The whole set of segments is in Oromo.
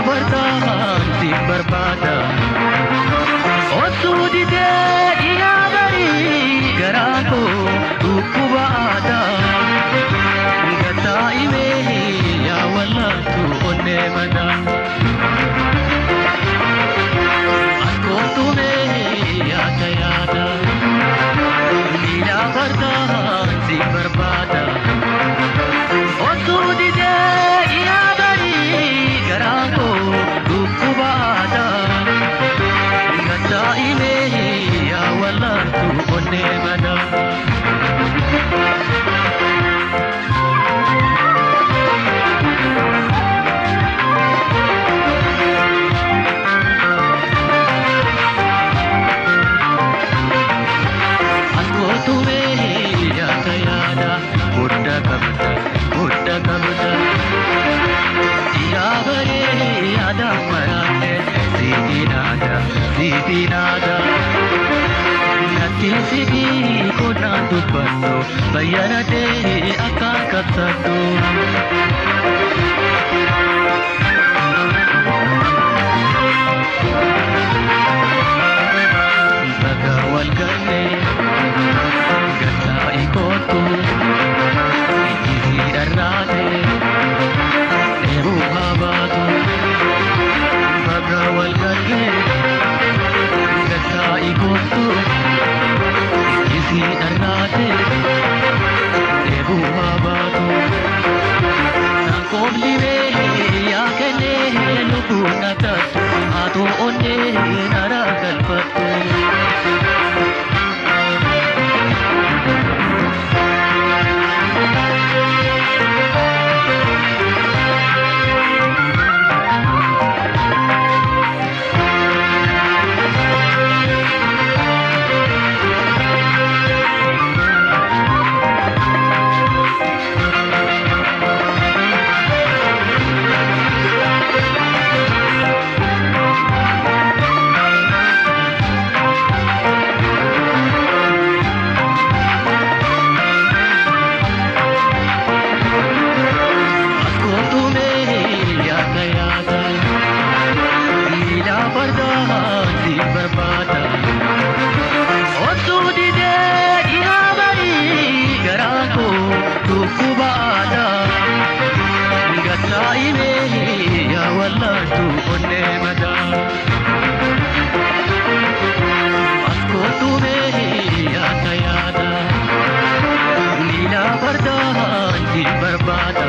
Bartaan si barbaada. Osoo didee dhiyaa barii garaa koo dhukkuba aadaa. Gataa yaa wallaatu onnee madaa. Askootumee yaada yaada. Miila bartaan si barbaada. Osoo didee dhiyaa barii garaa koo dhukkuba aadaa. Gataa yaa wallaatu onnee madaa. Askootumee yaada yaada guddaa qabda guddaa qabda. Dhiyaa baree yaada maraate siitiin aadaa siitiin aadaa. Natti sidii qonnaan dubbadhu bayyanatee akkaan qabsadhu. Baga wal ganne gataa ikootu ijji dharraate dheebuu haa baatu. Baga wal ganne gataa ikootu ijji dharraate dheebuu haa baatu. Naankoomlimee yaa kennee lubbuu na taatu haatoo onnee nara galfattu. Askootumee yaada yaada miila fardaa si barbaada. Osoo didee dhiyaa barii garaa koo dhukkuba aadaa. Gataa yaa wallaatu onnee madaa. Askootumee yaada yaada miila fardaa si barbaada.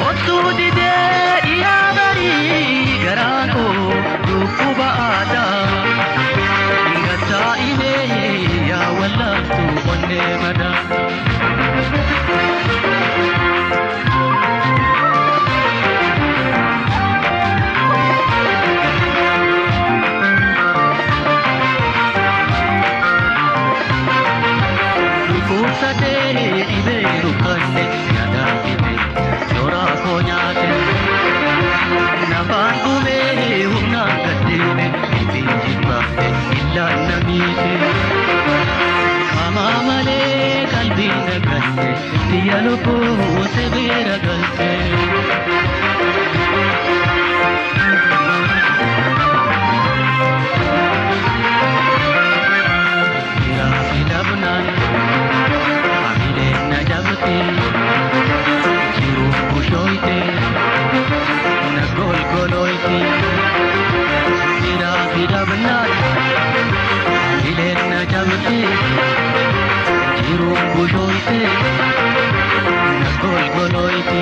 Osoo didee dhiyaa barii garaa koo dhukkuba aadaa. Gataa yaa wallaatu onnee madaa. Dhukkubsatee dhibee rukkanne yaadaan dhibee yoraa koo nyaate. Nafaan dhumee humnaan gaddeeme ittiin jibbaate illaan na miite. Hamaa malee qalbiin nagatte biyya lubbuu sibiira galte. Dhiiraa fi dhabnaan hamileen na jabte jiruuf bushooyte na golgolooyti. Dhiiraa fi dhabnaan hamileen na jabte jiruuf bushooyte na golgolooyti.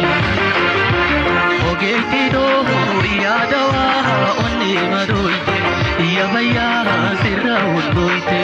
Ogeetti doohu yaada waa onnee madooyte iyya fayyaa sirra hundooyte.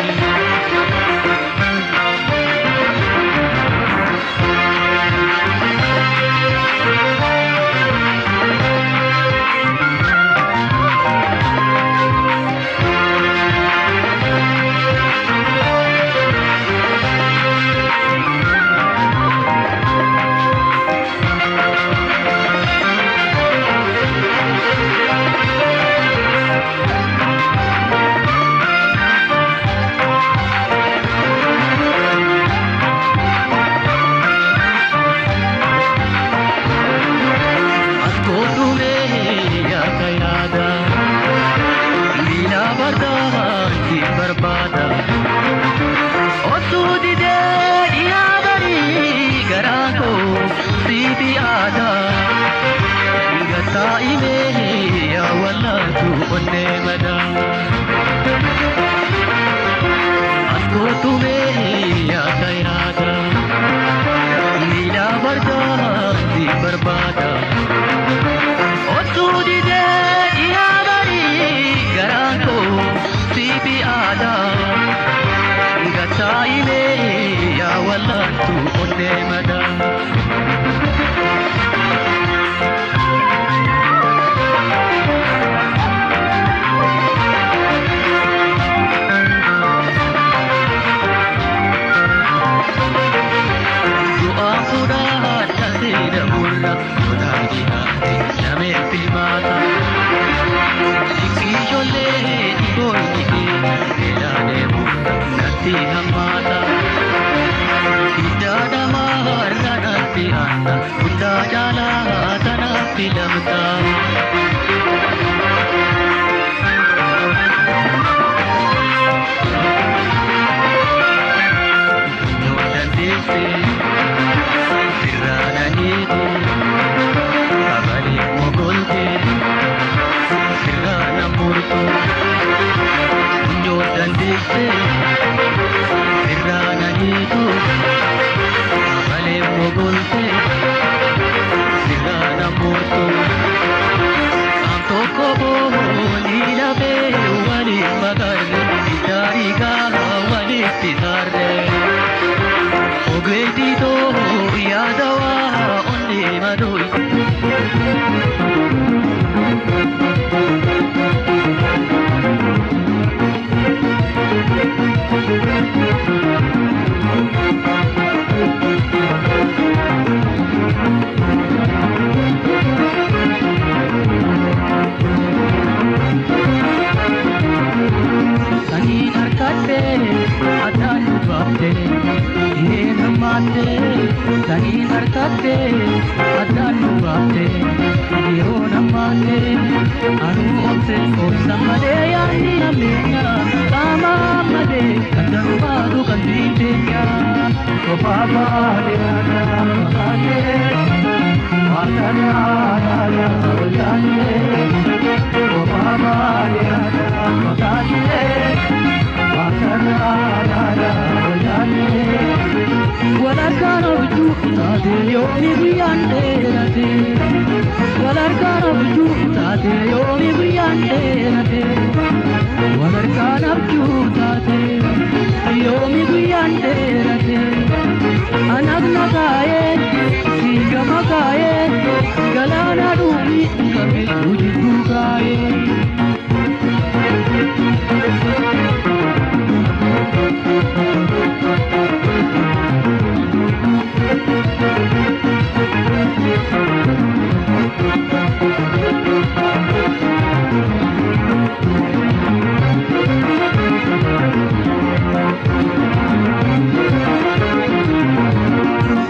Gattaa'imee yaa wallaatu onnee madaa. As kootumee yaa tayaada. Miila bardaa si barbaada. Otuu didee dhiyaa barii garaan koo si aadaa. Gattaa'imee yaa wallaatu onnee madaa. Du'aa fuudhaa dhalli namurra yoonaa dhiyaate nameen filmaata. Ijoollee dhiboonni kee beelaan murra natti hammaata. Hiddaa namaa har'a natti aanna hundaa caalaa tanaaf filamta. Yoo dandeesse sirraana hiiku abalee mogolte sirraana murtu. Yoo dandeesse sirraana hiiku abalee mogolte sirraana murtu. Qaam tokko boolii lafee waliin maqarre ijaarigaa walitti saarre. Ogeetii too yaada waa onnee madooyi. Saniin harkattee addaan nu baaftee hireen hammaattee. Saniin harkattee addaan nu baaftee yeroon hammaattee. Anuu obse obsa malee yaadni hammeenya qaama malee kan darbaatu qalbiin teenya. Kophaa baadhee aadaa baatee maasarraa aadaa olyaatee. Kophaa baadhee aadaa baatee maasarraa aadaa olyaatee. Walharkaan abjuu taate yoomi guyyaan dheerate. Walharkaan abjuu taate yoomi guyyaan dheerate. Walharkaan abjuu taate yoomi guyyaan dheerate. Anagna kaayee si gama kaayee galaana dhuumi gameetu jidduu kaayee.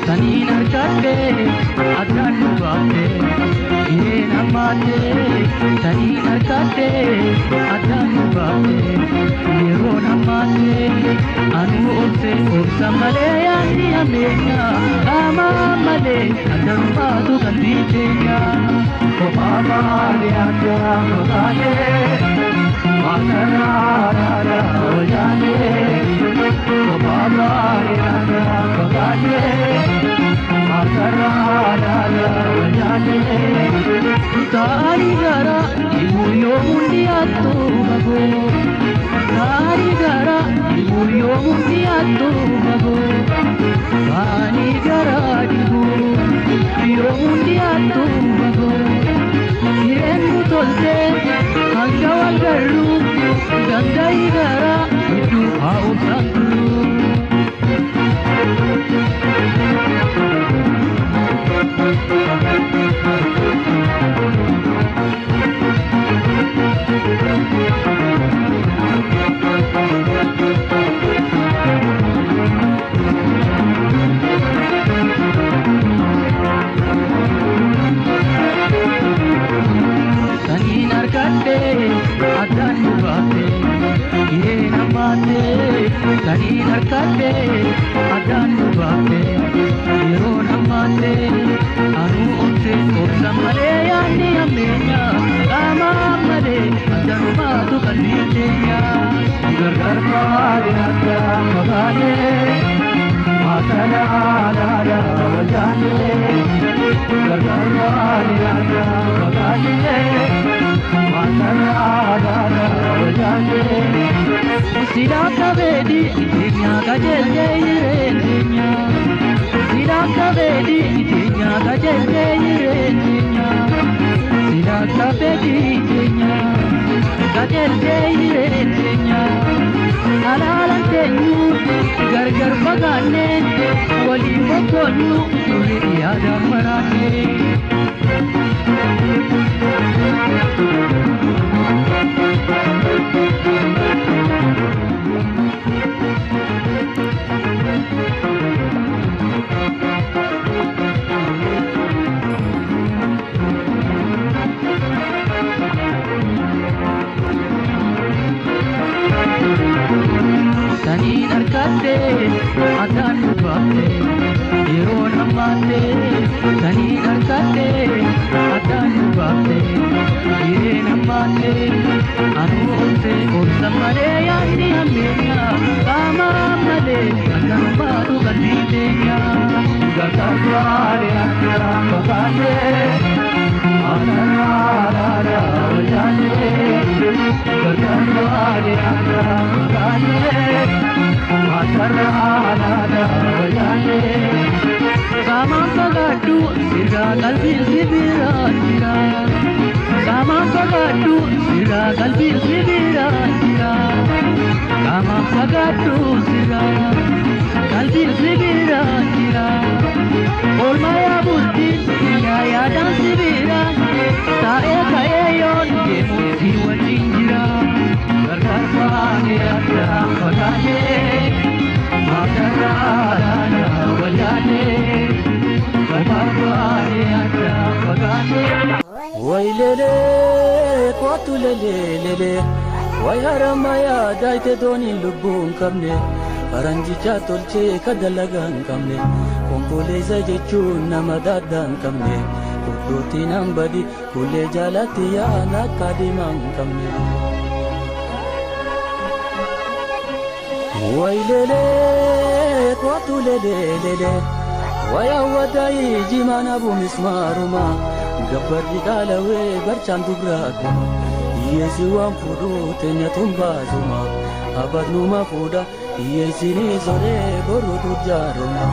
Saniin harkattee addaan nu baaftee hireen hammaattee. Saniin harkattee addaan nu baaftee yeroon hammaattee. Anuu obse obsa malee yaadni hammeenya qaama malee kan darbaatu qalbiin teenya. Kophaa baadhee aadaa baatee maasarraa aadaa olyaatee. Kophaa baadhee aadaa baatee maasarraa aadaa olyaatee. Taa'anii gara dhibuu yoomuun dhiyaattu fagoo. Taa'anii gara dhibuu yoomuun dhiyaattu fagoo. Taa'anii gara dhibuu yoomuun dhiyaattu fagoo. Hireen nu toltee hanga wal garru danda'ii gara gidduu haa obsaan turru. Saniin harkattee addaan nu baaftee hireen hammaattee. Saniin harkattee addaan nu baaftee yeroon hammaattee. Anuu obse obsa malee yaadni Addanumaatu qalbii teenya. Gargar baane addaan fagaanne maatana alaala wayyaanne. Gargar baane addaan fagaanne maatana alaala wayyaanne. Silaa kabeedi teenya qajeeltee hireen teenya. Silaa kabeedi teenya qajeeltee hireen teenya. Silaa kabeedi teenya qajeeltee hireen teenya. Alaalaan teenyu gargar fagaanne waliin boqqoonnu durii yaadaan maraanne. Saniin harkatte addaan nu baafte yeroon hammaatte. Saniin harkatte addaan nu baafte jireen hammaatte. Anuu obse obsa malee yaadni hammeenya qaama malee akkanumaatu qalbii teenya. Gargar baane addaan fagaanne maatana alaala wayyaanne. Gargar baane addaan fagaanne maatana alaala wayyaanne. Qaamaan fagaadhu sirraa qalbiin si biraan jira. Qaamaan fagaadhu sirraa qalbiin si biraan jira. Qaamaan fagaadhu sirraa qalbiin si biraan jira. Oolmaa yaabuutti yaa yaadaan si biraan taa'ee ka'ee yoon deemu si wajjin jira. Gargar baane addaan fagaanne maatana alaala wayyaanne. Gargar baane addaan fagaanne. Way lelee kootu lelee lelee way haramaya daayite dooniin lubbuu hin qabne faranjicha tolchee ka dalagaa hin qabne konkoleessa jechuun nama daaddaa hin qabne kudduutti nan badi kullee jaalatti yaana akka deemaa hin qabne. Way lelee kootu lelee lelee way hawwataayii jimaan abu mismaaruma gabbarri dhaalawee barchaan dubraa kuma hiyyeessi waan fuudhuu teenya tumbaasuma abadnuma fuudha hiyyeessini soree boruutu jaaruma.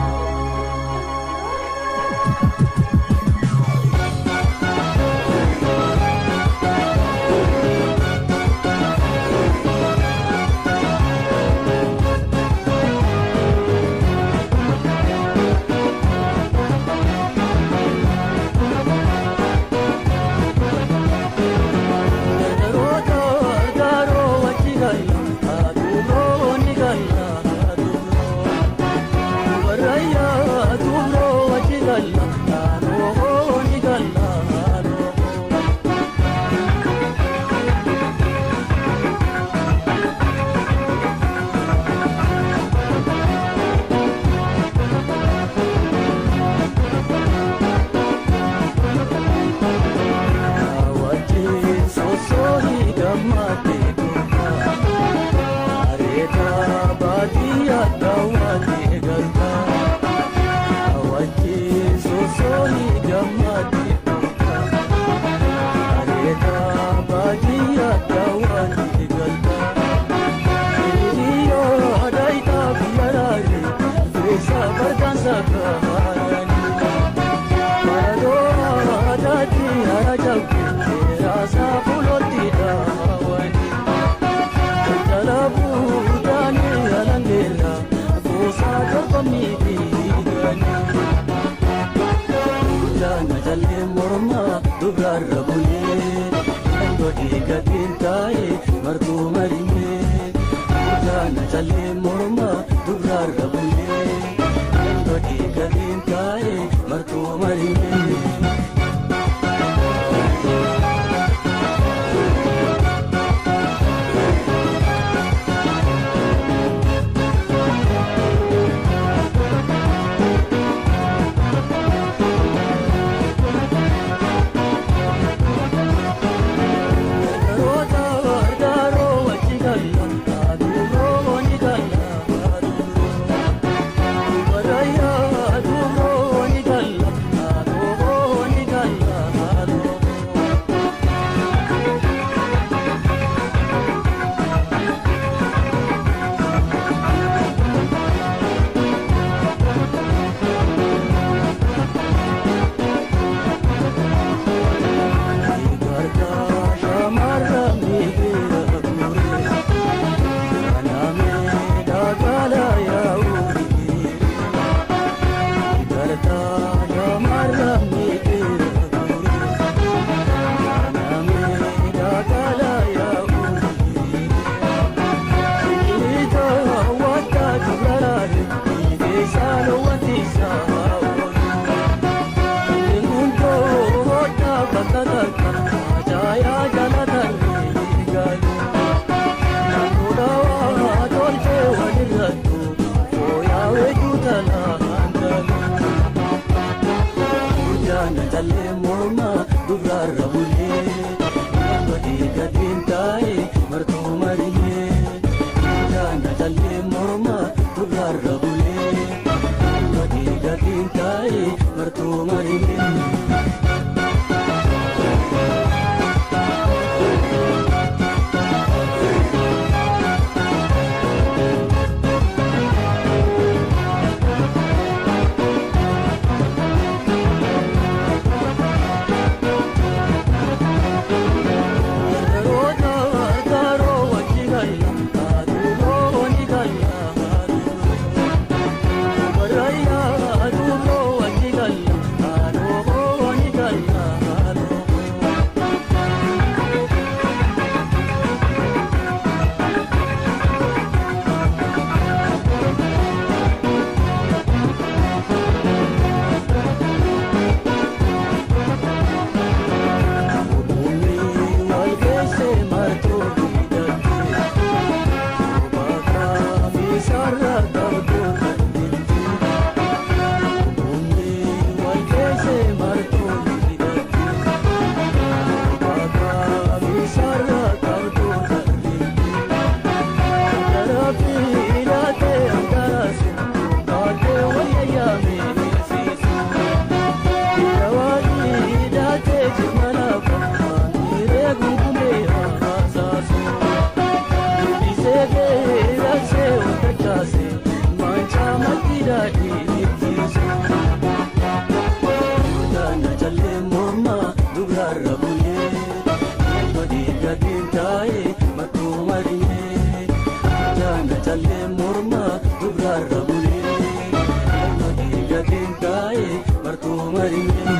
Gatiin taa'ee madduu marinee jaana callee morma dubraarra bulee ilma gatiin taa'ee martuu marinee.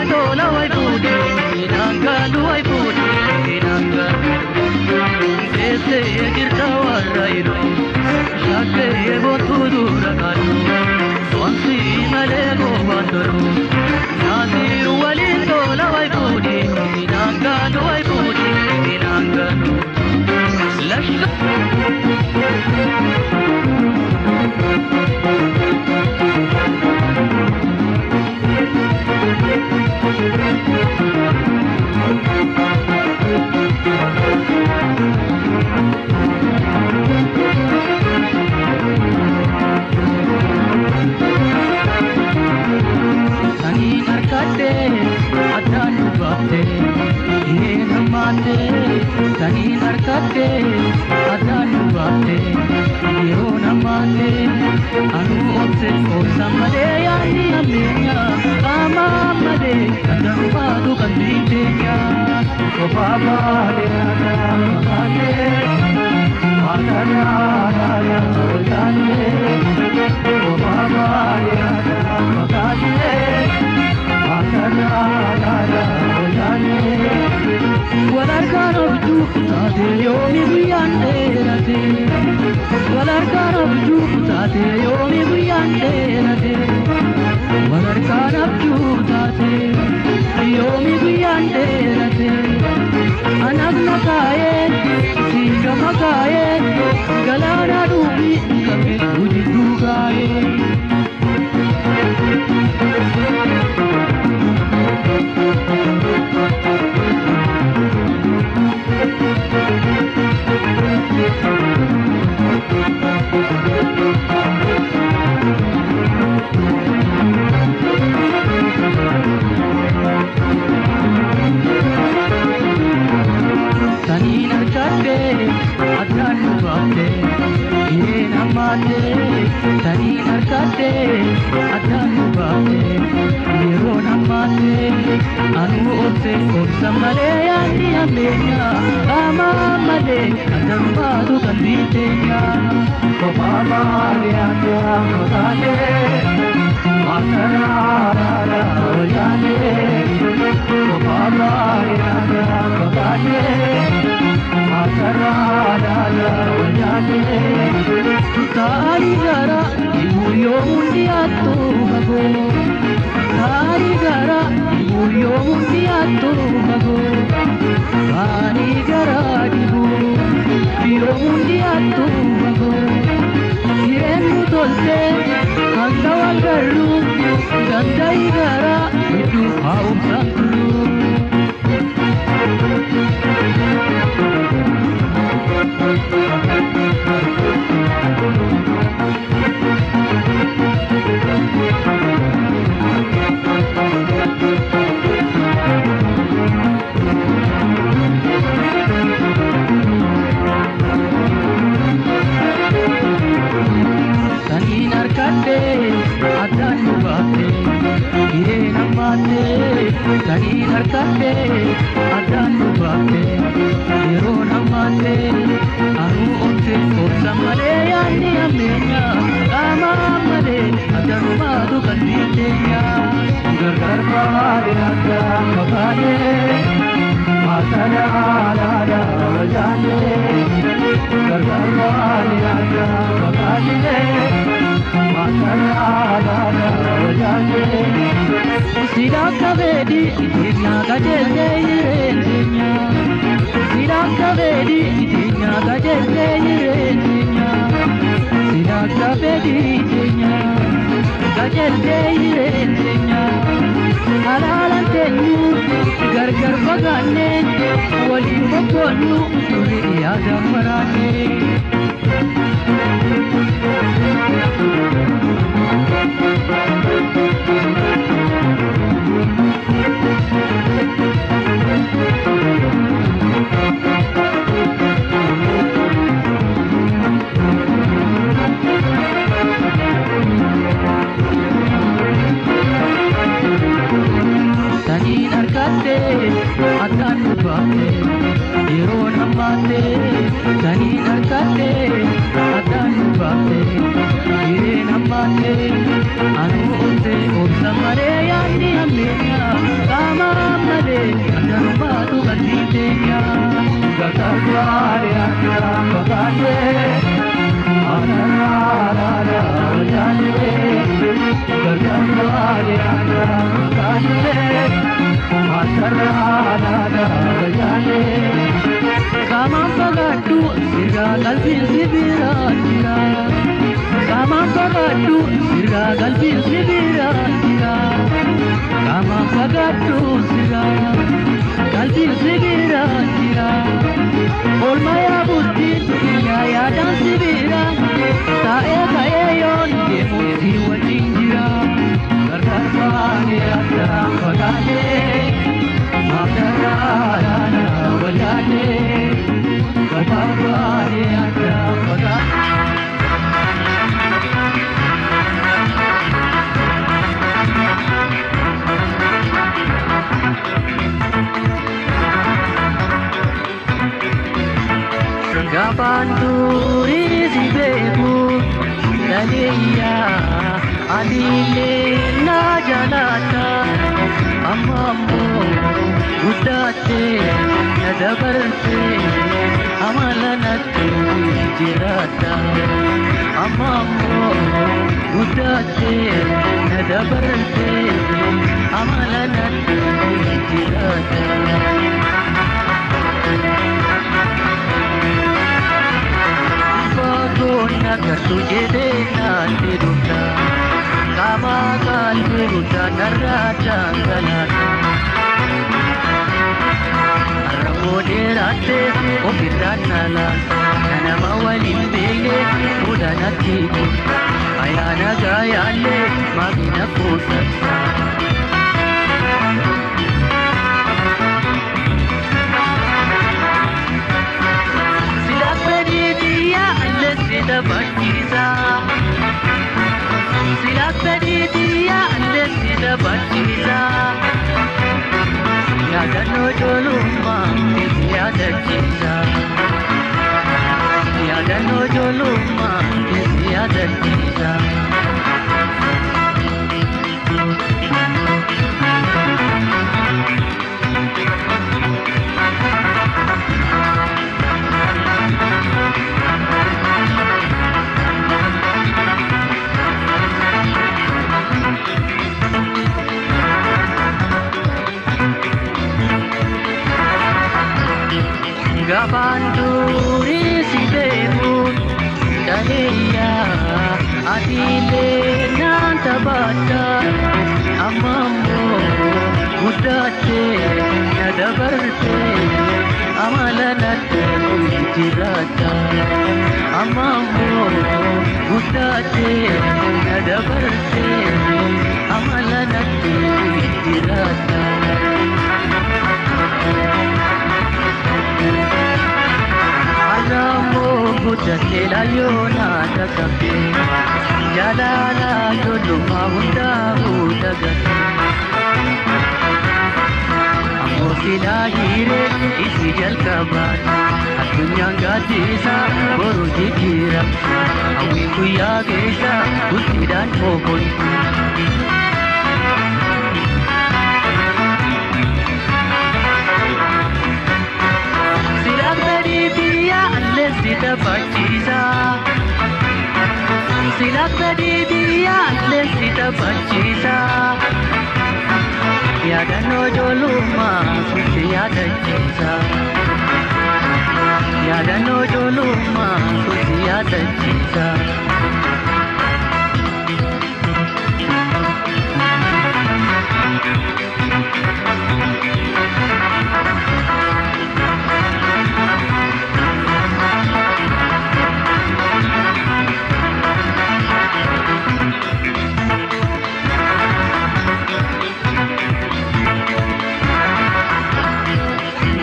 tola way fuudhe Naangalu way fuudhe naangalu Teessee jirta warra iluu Shakkee boontuu dura kaalu Wanti malee goobaan tolu Naasii waliin tola way fuudhe Naangalu way fuudhe naangalu Lashka Saniin harkatte addaan nu baafte hireen hammaatte saniin harkatte addaan nu baafte yeroon hammaatte anuu obse obsa malee yaadni hammeenya qaama malee kan darbaatu qalbiin teenya. Kophaa baatee addaan baatee matarraa olkaanee kophaa baatee addaan baatee matarraa olkaanee. Wal harkaan abjuu kutaate yoomi guyyaan dheerate wal harkaan abjuu kutaate yoomi guyyaan dheerate wal harkaan abjuu kutaate yoomi guyyaan dheerate anas makaayee siiga makaayee galaana dhuubii qabee gujidduu kaayee. Saniin harkatte addaan nu baafte hireen hammaatte saniin harkatte addaan nu baafte yeroon hammaatte anuu obse obsa malee yaadni hammeenya qaama malee kan darbaatu qalbiin teenya. Kophaa baatee addaan baatee matarraa olkaanee kophaa baatee addaan baatee matarraa olkaanee. Taari gara dhibuu yoomuun dhiyaattu fagoo Taari gara dhibuu yoomuun dhiyaattu fagoo Taari gara dhibuu yoomuun dhiyaattu fagoo Hireen nu toltee hanga wal garru danda'i gara hedduu haa'umsaan turru. Saniin harkatte addaan nu baafte hireen hammaatte saniin harkatte addaan nu baafte yeroon hammaatte anuu obse obsa malee yaadni hammeenya qaama malee addanumaatu qalbiin teenya. Gargar baatee addaan baatee matarraa olkaanee gargar baatee addaan baatee matarraa olkaanee. Sida kabeedi iteenya qajeeltee hireen teenya. Sida kabeedi iteenya qajeeltee hireen teenya. Sida kabeedi iteenya qajeeltee hireen teenya. Halaalaan teenyu gargar fagaanne waliin boqqoonnu turre yaada maraanne. Saniin harkatte addaan nu baafte yeroon hammaatte saniin harkatte addaan nu baafte hireen hammaate anuu obse obsa malee yaadni hammeenya. gargar baatu qalbiin teenya. Gargar baane addaan fagaanne Anarraa wayyaanne Gargar baane addaan fagaanne Anarraa wayyaanne Qaamaan fagaadhu sirraa qalbiin si biraa jira. Qaamaan fagaadhu sirraa qalbiin si biraa jira. Qaamaan fagaadhu sirraa qalbiin si biraa jira. Oolmaa yaabuttiin biyya yaadaan si bira. Taa'ee ka'ee yoon deemu si wajjin jira. Gargar baane addaan fagaanne Anarraa wayyaanne Gargar baane addaan fagaanne. Gaafaan durii si beeku dhaleeyyaa anillee na jaalata amma ammoo guddattee na dabartee amala natti jiraata amma ammoo guddattee na dabartee amala natti jiraata. Fagoon agartu jedhee naatti dhufta qaama qalbii guddaa narraa dhangalaata. Arraboo dheeraattee ofirraan na laalta nama waliin beekne fuula natti kuusta ayyaana gaayaallee maafina kuusa. Sila barchiisa. Sila fedhiitii alleessi dabarchiisa. Yaadannoo ijoollummaa si yaadachiisa. Yaadannoo ijoollummaa si yaadachiisa. Gaafaan durii si beeku dhaleeyyaa atiillee naan taphatta amma ammoo guddattee na dabartee amala natti jiraata amma ammoo guddattee na dabartee amala natti jiraata. Arramoo guddattee laayyoona dhaqabdee jaalala ijoollummaa hundaa dagatte. Ammoo silaa hiree isi jalqabaati addunyaan gaaddisa boru jijjiira hawwiin guyyaa keessa bultiidhaan oolti. Alleessi taphachiisa. Sila fedhiitii alleessi taphachiisa. Yaadannoo ijoollummaa si yaadachiisa. Yaadannoo ijoollummaa si yaadachiisa.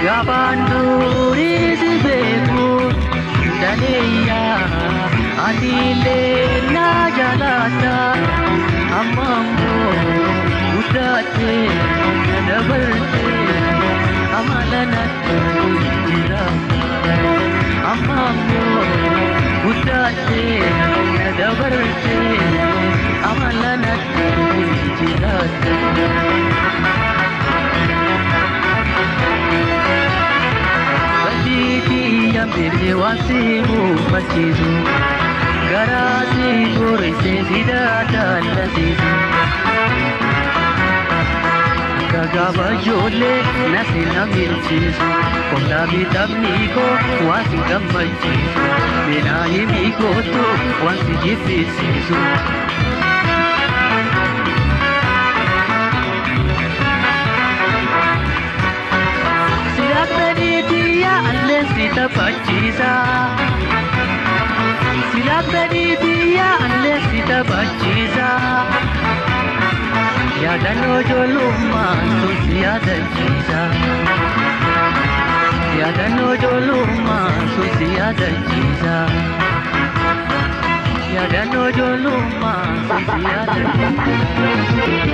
Gaafaan durii si beeku dhaleeyyaa atiillee na jaalata amma ammoo guddattee na dabartee amala natti jiraata amma ammoo guddattee na dabartee amala natti jiraata. Waan si mufachiisu garaa si boreessee si daadaalasiisu. Gaggaaba ijoollee na si namilchiisu qonnaa bitamni koo waan si gammachiisu minaa himii kootu waan si jibbisiisu. Si taphachiisa silaafanii biyya allee si taphachiisa yaadannoo ijoollummaa sun si yaadachiisa yaadannoo ijoollummaa sun si yaadachiisa yaadannoo ijoollummaa sun si yaadachiisa.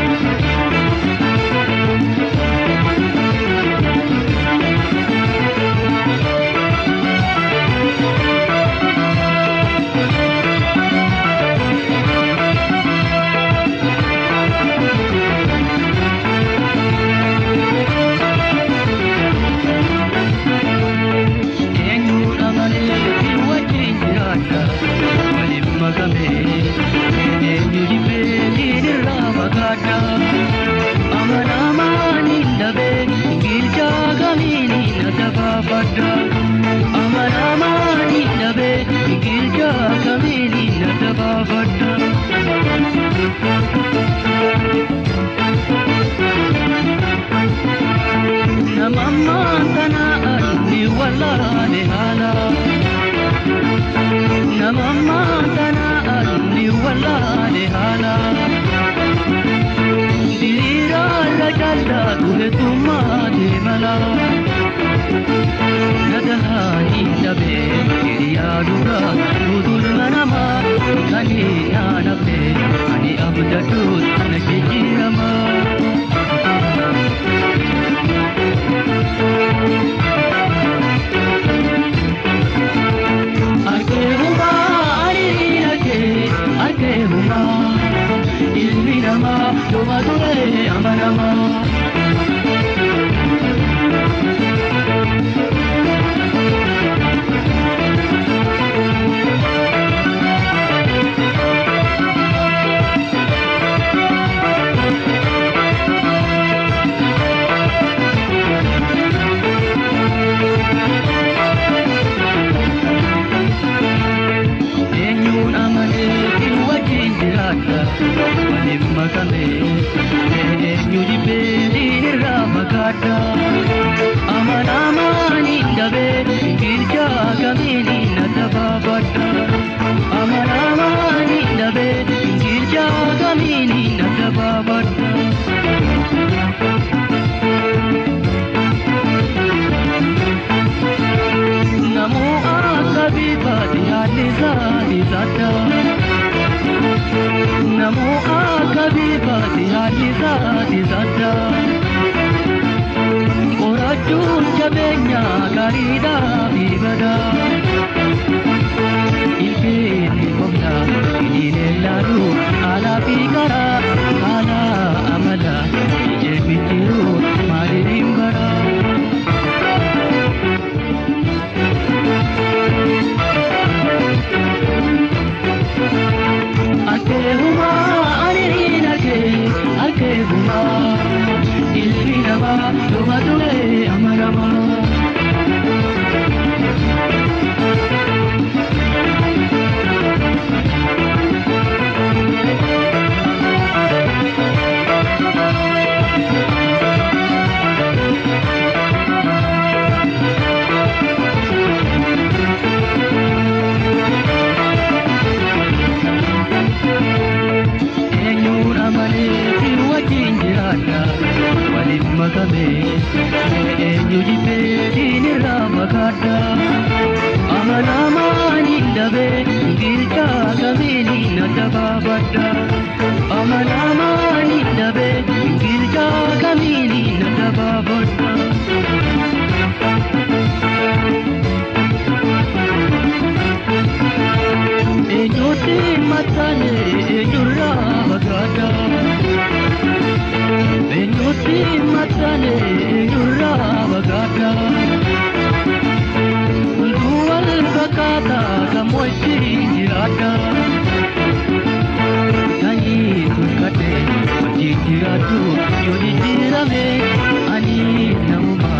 Jiraata gammoojjii jiraata. Ani tolkadhe hojii jiraatu yoo jijjiirame ani namuma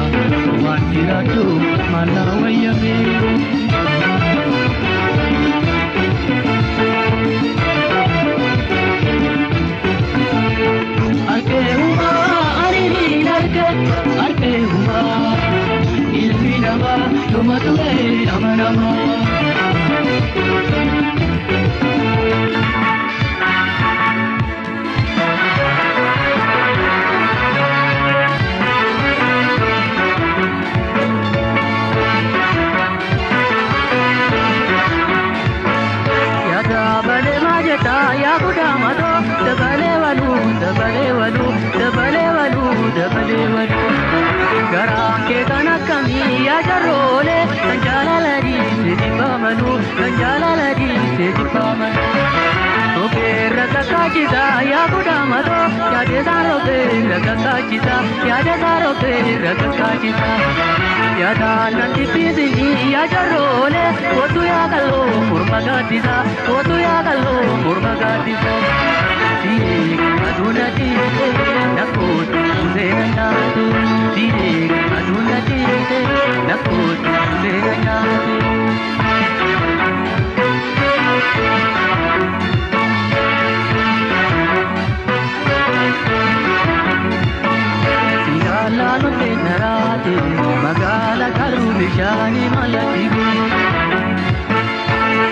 waan jiraatu maal wayyame. Arkeehuma ani niin arke arkeehuma ilmi namaa yooma ture amanama. Yaa guddaa dabalee waluu dabalee waluu dabalee waluu dabalee waluu. Garaan kee kan akkamii yaa jarroolee kan jaalala dhiisee dhibbamanuu kan jaalala dhiisee dhibbamanuu. Robeerra kakkaachisa yaa guddaa matoo yaada isaa robeerra kakkaachisa yaada isaa robeerra kakkaachisa. Yaada nan dhiphisinii yaa jarroolee kootu yaa kalloo morma gaaddisa kootu yaa kalloo morma gaaddisa. Sireega aduuna dhiite nakkootu seera nyaate sireega aduuna dhiite nakkootu seera nyaate. Silaalaan naraate magaala garuu bishaanii malatti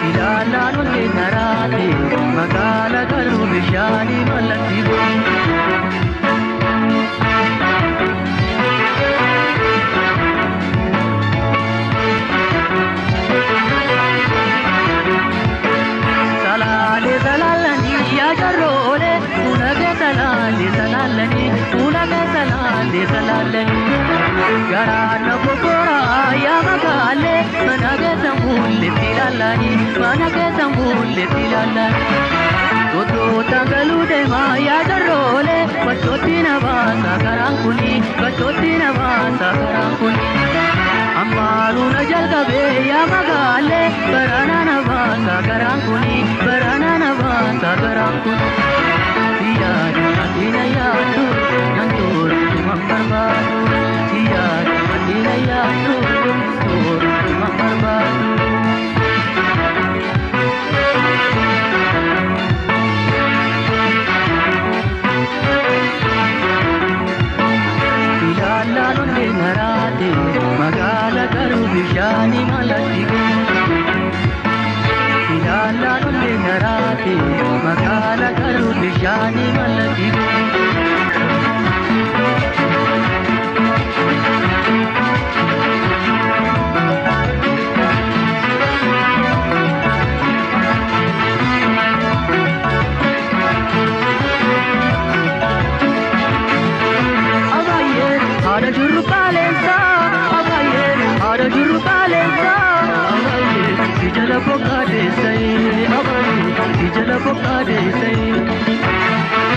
Silaalaan naraate magaala garuu bishaanii malatti. Salaalee salaalanii yaa jarroolee buna salaalee salaalanii buna salaalee salaalanii. Garaan na bobbooraa yaa magaalee mana keessa mul'etti ilaalanii mana keessa mul'etti ilaalanii. Tottoota galuu deemaa yaa jarroolee bachooti na baasa karaan kuni bachooti na baasa karaan kuni. Ammaaluu na jalqabee yaa magaalee barana na baasa karaan kuni barana na baasa karaan kuni. Siyaadu ati na yaadu nan tooru man barbaadu. Siyaadu ati na yaadu tooru man barbaadu. Ilaalaan onnee naraate magaala garuu bishaanii malatti. Ilaalaan onnee naraate magaala garuu bishaanii malatti. Haadha shurrubbaa leensaa abaayee haadha shurrubbaa leensaa abaayee si jala bokkaa deessayee abaayee si jala bokkaa deessayee.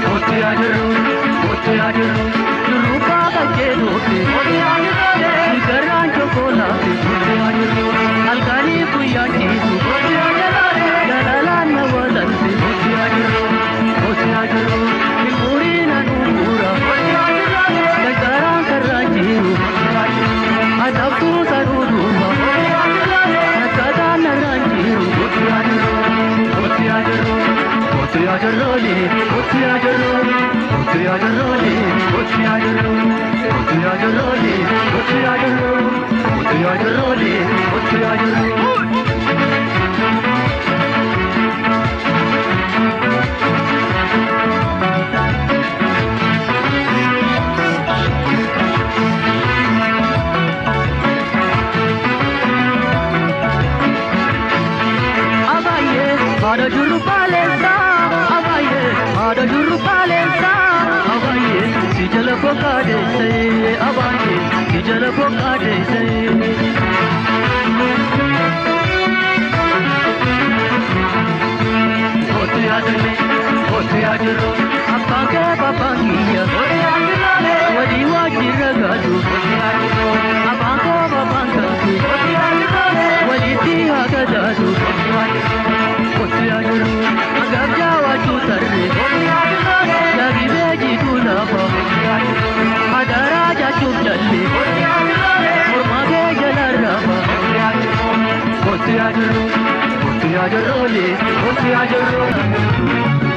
Kootu yaa jirru kootu yaa jirru shurrubbaa qaccee doofe kootu yaa jirru garaan chokolaate kootu yaa jirru halkanii guyyaa ciisu kootu yaa jirru jalalaan na walante kootu yaa jirru. Haadha shurrubbaa leensaa abaayee haadha shurrubbaa leensaa abaayee si jala bokkaa deessayee abaayee si jala bokkaa deessayee. Kootu yaa jirre kootu yaa jirru abbaan kee babbaan kiyya kootu yaa jirre. Sadii waajjirra galu afaan koo afaan kanti walitti haa gadaatu kottu yaa jiru hangam jaawachuu tarree lagibee jiituu lafa adaraa jaachuuf jallee mormaa kee jala raafa kottu yaa jiru kottu yaa jirroolee kottu yaa jirroo.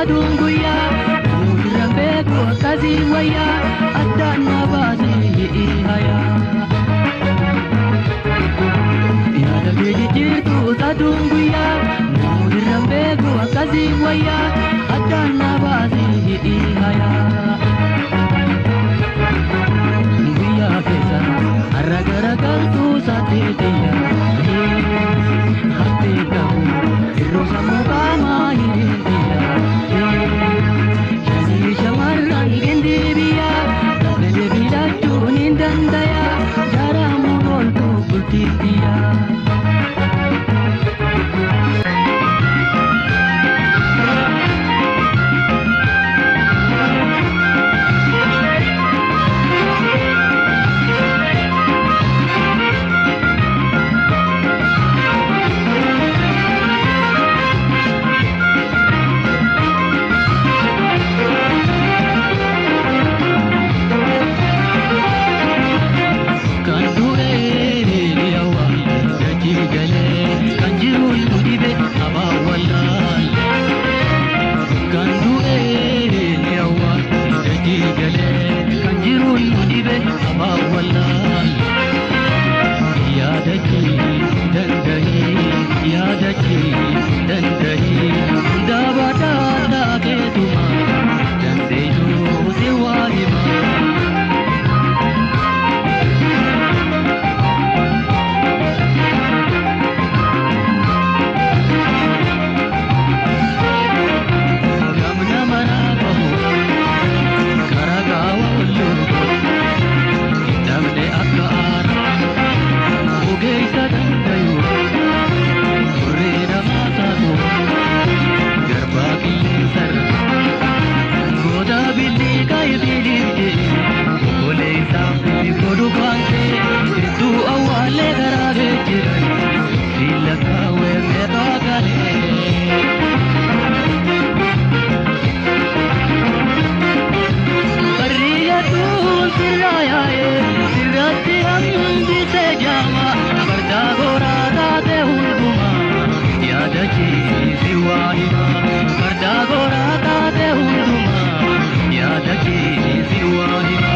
aduun guyyaa Nuufirra beeku akkasii wayyaa addaan na baasii hayaa. Yaada kee jijjiirtu aduun guyyaa Nuufirra beeku akkasii wayyaa addaan na baasii hayaa. Guyyaa keessa har'a garagaltuu saateetiyyaa hattee qabu yeroo sammuu qaamaa hiriirtiyyaa shanii shamarran gindii biyyaa fedhe filachuun hin dandayaa jaaramuun ooltu bultiitiyyaa. Kan du'ee awwaal dachii galee kan jiru nu dhibe abaa wallaal. Kan du'ee awwaal dachii galee kan jiru nu dhibe abaa wallaal. Yaadachii danda'ii yaadachii danda'ii hundaa badhaadhaa keetuma dandeessuu si waa himaa. Gamna manaa qabu karaa gaawa walloo namni akka aaraa ogeessa dandayu turree namaa taatu garbaa qilleensarra goota bilii kaayitiiliif jee obboleessaaf godhu baantee hedduu awwaalee karaa geejjiran siila kaawwee meeqaa galee. Barriyyatuun sirraa yaa'ee sirratti hambisee jaama farda goraa taate hundumaa yaadachiisi waa hima farda goraa taate hundumaa yaadachiisi waa hima.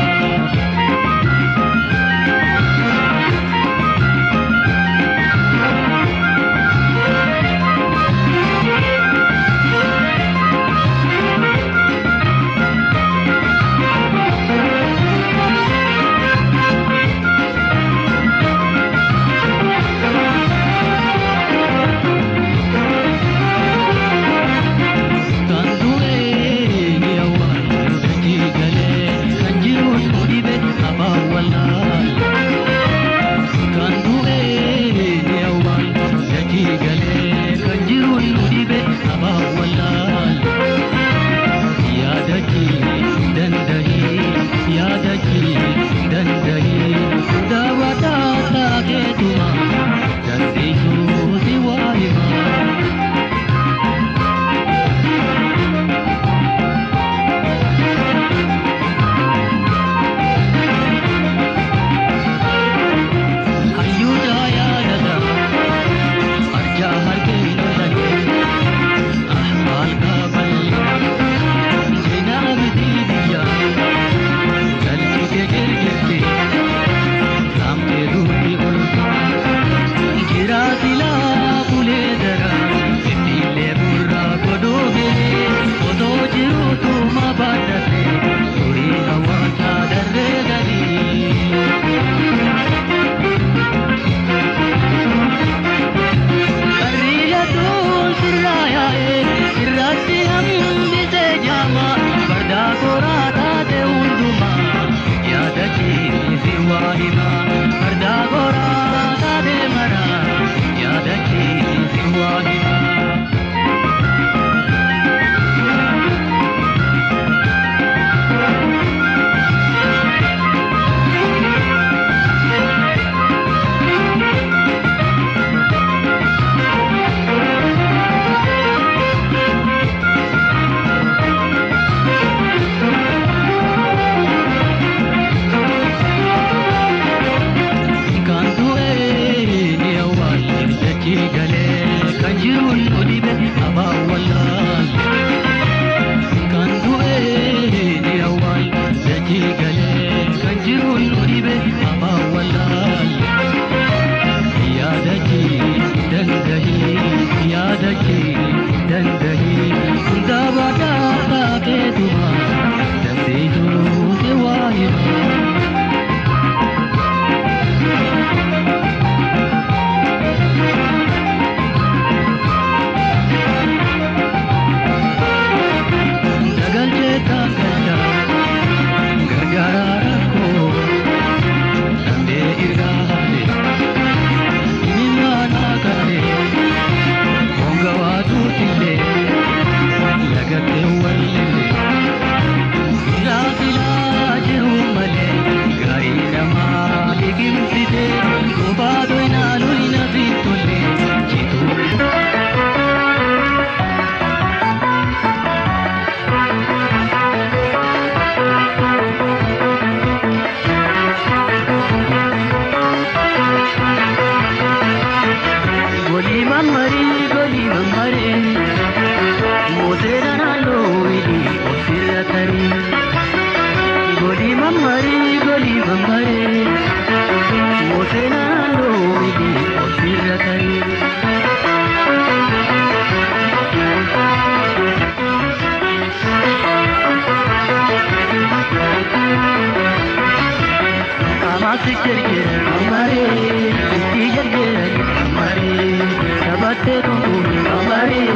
Si jarjara mamaree itti jarjara mamaree sabattee kunkuni mamaree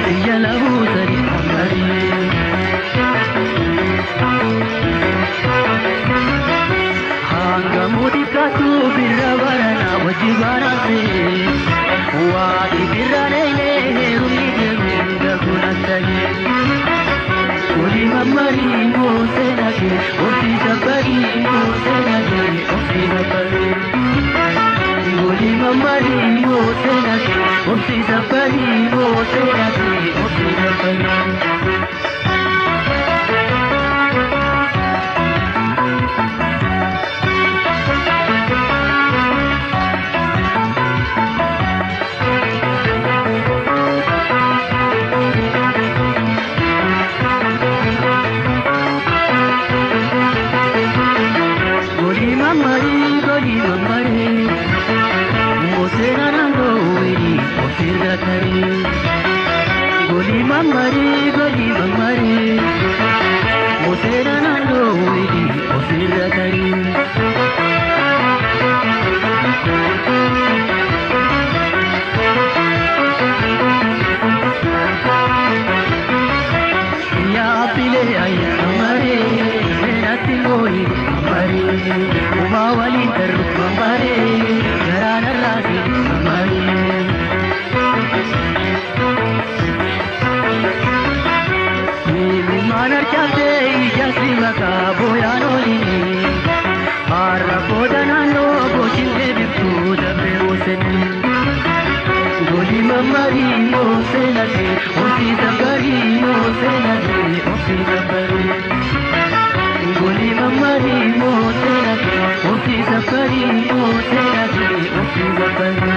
biyya labuusani mamaree. Hanga xiqqaatu birra barana wajji baanaase waati birra neelee heerumni deemuu gagunatanii. Oli mamari mosenage, ofi sabari mosenage, ofi sabari. Oli mamari mosenage, ofi sabari mosenage, ofi sabari. Goli mamari, goli mamari, mosera nando wili ofirra tari. Ya pile ay mamare, menati moi mamare, uma wali taru mamare, garana rasi mamare. Manar chate ijasi maka boyanolini arra bodanano bochinde biftu dabe oseni goli mamari mosenate osi sabari mosenate osi sabari goli mamari mosenate osi sabari mosenate osi sabari.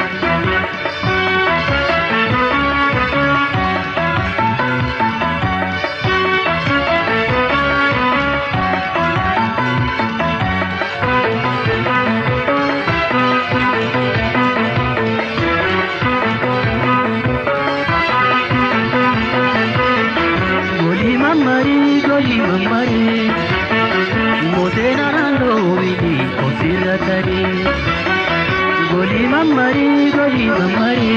Goli mamari, goli mamari,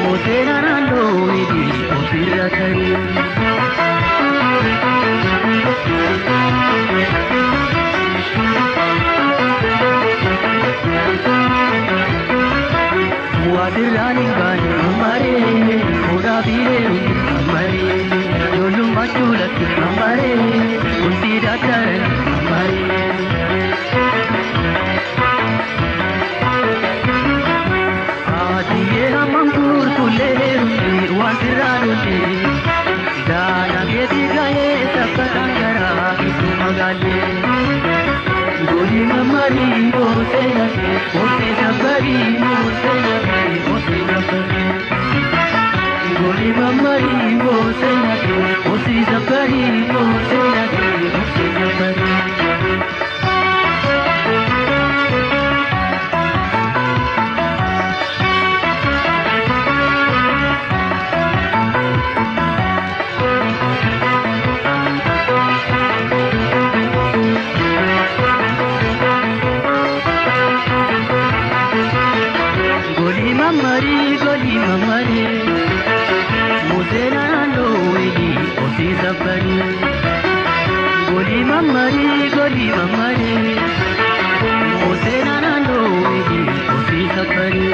mosena nando wili ofirra tari. Wadirraan hin baane mamare, fuudhaa biiree mamare, ijoollummaa cuulatti mamare, bultii daaktaran mamare. Adiye hammam gurgullee heerumni waan sirraa lollee, daana keetii gahee sabbataan garaa gidduu magaallee. Goli mamari mosenate, osi sabari mosenate, osi sabari. Goli mamari mosenate, osi sabari mosenate, osi sabari. Goli mamari, goli mamari, mosena nando wili osi sabari. Goli mamari, goli mamari, mosena nando wili osi sabari.